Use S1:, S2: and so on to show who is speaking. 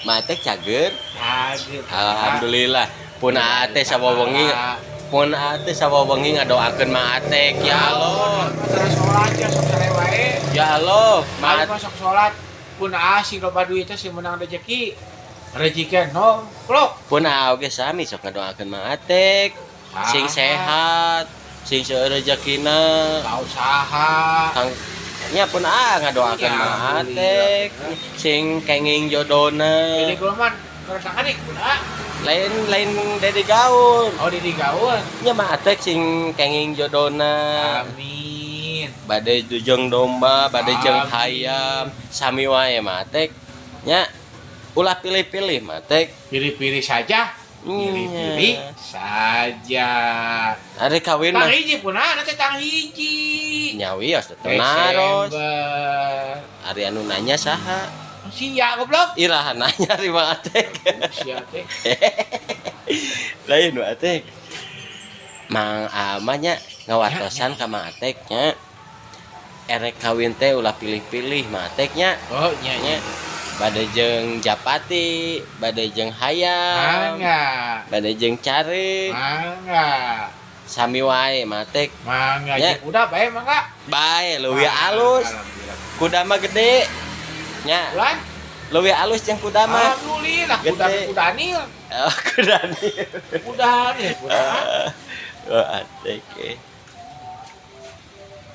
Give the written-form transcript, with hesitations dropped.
S1: Mang Atek cager?
S2: Cager.
S1: Alhamdulillah. Pun Ate sawawengi, pun Ate sawawengi ngadoakeun Mang Atek, ya Allah.
S2: Masalah sholat ya sok sare wae.
S1: Ya Allah,
S2: Mang
S1: Mang
S2: sok sholat pun asing loba duit teh sing menang rezeki. Rezeki nomplok.
S1: Pun oge sami sok ngadoakeun Mang Atek. Sing sehat, sing seueur rezekina.
S2: Ka usaha.
S1: Kang nya pun ngadoakeun
S2: Ya,
S1: Mang Atek sing kenging jodona.
S2: Jadi gua mah ngerasakan nih kuda.
S1: Lain, lain Dedi Gaur.
S2: Oh, Dedi Gaur.
S1: Nya Mang Atek sing kenging jodona.
S2: Amin.
S1: Bade jeung domba, bade jeung
S2: Amin.
S1: Hayam, sami wae Mang Atek nya, ulah pilih-pilih Mang Atek.
S2: Pilih-pilih saja. Pilih-pilih saja.
S1: Ari kawin
S2: Tang
S1: mah
S2: hiji pun nanti tang hiji.
S1: Nyawios teh naros.
S2: Desember.
S1: Ari anu nanya saha?
S2: Sia goblok.
S1: Iraha nanya ari Mang Atek?
S2: Sia teh.
S1: Lain Mang Atek. Mang amanya ngawartosan ka Mang Atek nya, erek kawin teh ulah pilih-pilih Mang Atek nya.
S2: Oh, nya nya.
S1: Nya bade jeung japati, bade jeung hayam,
S2: Mangga.
S1: Bade jeung carik,
S2: Mangga.
S1: Sami wae Mang Atek.
S2: Mangga
S1: Nya.
S2: jeung kuda bae mangga.
S1: Bae, leuwih alus.
S2: Alhamdulillah.
S1: Kuda mah gede nya.
S2: Ulan.
S1: Leuwih alus jeung kuda mah.
S2: Alhamdulillah kuda.
S1: Gede.
S2: Kuda nil.
S1: Oh, kuda nih.
S2: Kuda nih, kuda.
S1: Oh, Atek eh.